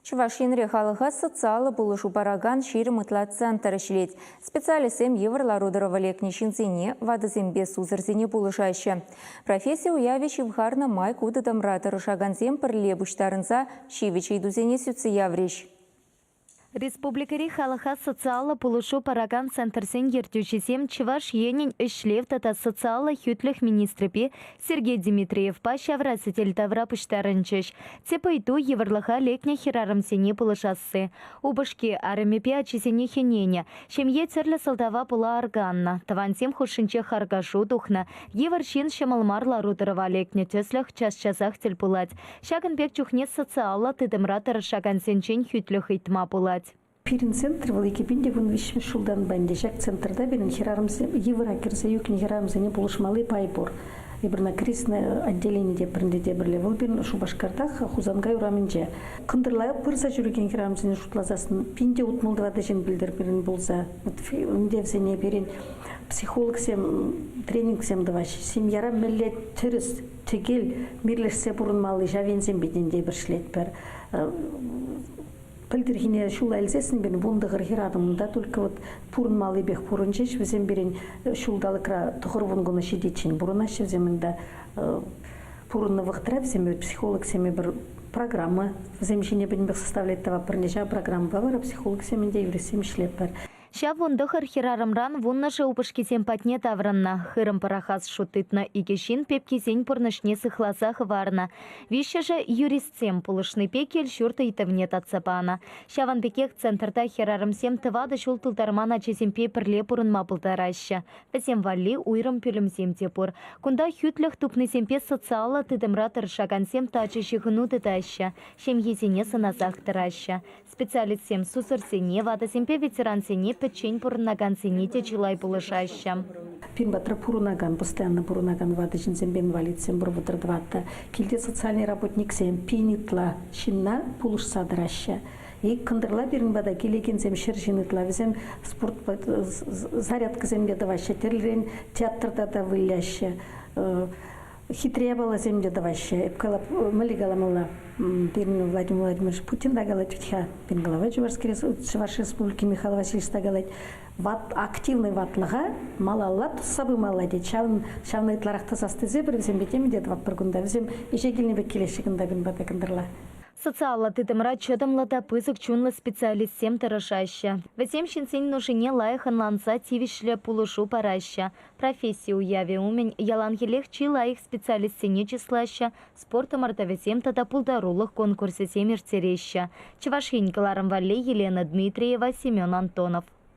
Чӑваш Енре халӑха социаллӑ пулӑшу паракан 20 ытла центр ӗҫлет. Специалистсем йывӑр лару-тӑрӑва лекнӗ ҫынсене, ватӑсемпе сусӑрсене пулӑшаҫҫӗ. Професси уявӗ ҫывхарнӑ май ку тытӑмра тӑрӑшакансем пӗрле пуҫтарӑнса ҫивӗч ыйтусене сӳтсе яврӗҫ. Республикӑри халӑха социаллӑ пулӑшу паракан центрсен ертӳҫисем Чӑваш Енӗн ӗҫлев тата социаллӑ хӳтлӗх министрӗпе Сергей Дмитриевпа ҫавра сӗтел тавра пуҫтарӑнчӗҫ. Тӗп ыйту йывӑрлӑха лекнӗ хӗрарӑмсене пулӑшасси. Упӑшки арӑмӗпе ачисене хӗненӗ. Ҫемье тӗрлӗ сӑлтава пула арканнӑ. Тӑвансем хушшинче харкашу тухнӑ. Йывӑр ҫын ҫӑмӑл мар лару-тӑрӑва лекнӗ тӗслӗх час-часах тӗл пулать. Ҫакӑн пек чухне социаллӑ тытӑмра тӑрӑшакансенчен хӳтлӗх ыйтма пулать. Пирӗн центр вӑл 2013 ҫултанпа ӗнтӗ. Ҫак центрта пирӗн хӗрарӑмсем йывӑра кӗрсе ӳкнӗ хӗрарӑмсене пулӑшмалли пай пур. Эпир ӑна кризисное отделени тетпӗр ӗнтӗ тепӗрле. Вӑл пирӗн Шупашкартах, Хусанкай урамӗнче. Кӑнтӑрла пырса ҫӳрекен хӗрарӑмсене шутласассӑн 1064 ҫын пӗлтӗр пирӗн пулса. Вот ӗнтӗ вӗсене пирӗн психологсем тренингсем тӑваҫҫӗ. Семьяра мӗнле тӗрӗс, тӗкел мирлешсе пурӑнмалли ҫав енсемпе те ӗнтӗ эпир ӗҫлетпӗр. Пӗлтӗрхине ҫула илсессӗн пирӗн 19 хӗрарӑм та только вот пурӑнмаллипех пурӑнчӗҫ. Вӗсем пирӗн ҫулталӑкра 90 куна ҫитиччен пурӑнаҫҫӗ. Вӗсем унта пурӑннӑ вӑхӑтра вӗсем психологсем эпир программа вӗсем ҫине пӗтӗмпех составлять тӑватпӑр. Ҫав программӑпа вара психологсем ӗнтӗ юристсем ӗҫлетпӗр. Ҫав 19 хӗрарӑмран вуннӑшӗ упӑшкисем патне таврӑннӑ. Хырӑм пӑрахас шут тытнӑ икӗ ҫын пепкисен пурнӑҫне сыхласа хӑварнӑ. Виҫҫӗшӗ юристсем пулӑшнипе кил-ҫурт ыйтӑвне татса панӑ. Ҫавӑн пекех центрта хӗрарӑмсем тӑватӑ ҫул тултарман ачасемпе пӗрле пурӑнма пултараҫҫӗ. Вӗсем валли уйрӑм пӳлӗмсем те пур. Кунта хӳтлӗх тупнисемпе социаллӑ тытӑмра тӑрӑшакансем тачӑ ҫыхӑну тытаҫҫӗ, ҫемьесене сӑнасах тӑраҫҫӗ. Специалистсем сусӑрсене, ватӑсемпе ветерансене, пӗччен пурӑнакансене те чылай пулӑшаҫҫӗ. Пирӗн патра пурӑнакан, постоянно пурӑнакан ватӑ ҫынсемпе инвалидсем пур 34. Килте социальный работниксем пин ытла ҫынна пулӑшса тӑраҫҫӗ. И кӑнтӑрла пирӗн пата килекенсем 100 ҫын ытла. Вӗсем спорт зарядкӑсемпе тӑваҫҫӗ, тӗрлӗрен театрта та выляҫҫӗ. Хитре япаласем те тӑваҫҫӗ. Эп калап, мӗнле каламалла? Пирӗн Владимир Владимирович Путин та калать вӗт-ха, пирӗн глава Чӑваш Республики Михаил Васильевич та калать, ват, активный ватлӑха малалла тӑсса пымалла тет. Ҫавӑн, ҫавна ытларах тӑсас тесе пӗр вӗсемпе темӗн те тӑватпӑр кунта. Вӗсем ӗҫе килнӗ пек килеҫҫӗ кунта пирӗн пата кӑнтӑрла. Социаллӑ тытӑмра чӑтӑмлӑ та пысӑк чунлӑ специалистсем тӑрӑшаҫҫӗ. Вӗсем ҫынсен нушине лайӑх ӑнланса тивӗҫлӗ пулӑшу параҫҫӗ. Професси уявӗ умӗн яланхиллех чи лайӑх специалистсене чыслаҫҫӗ, спорт ӑмӑртӑвӗсем тата пултарулӑх конкурсӗсем ирттереҫҫӗ. Чӑваш Ен кӑларӑм валли Елена Дмитриева, Семен Антонов.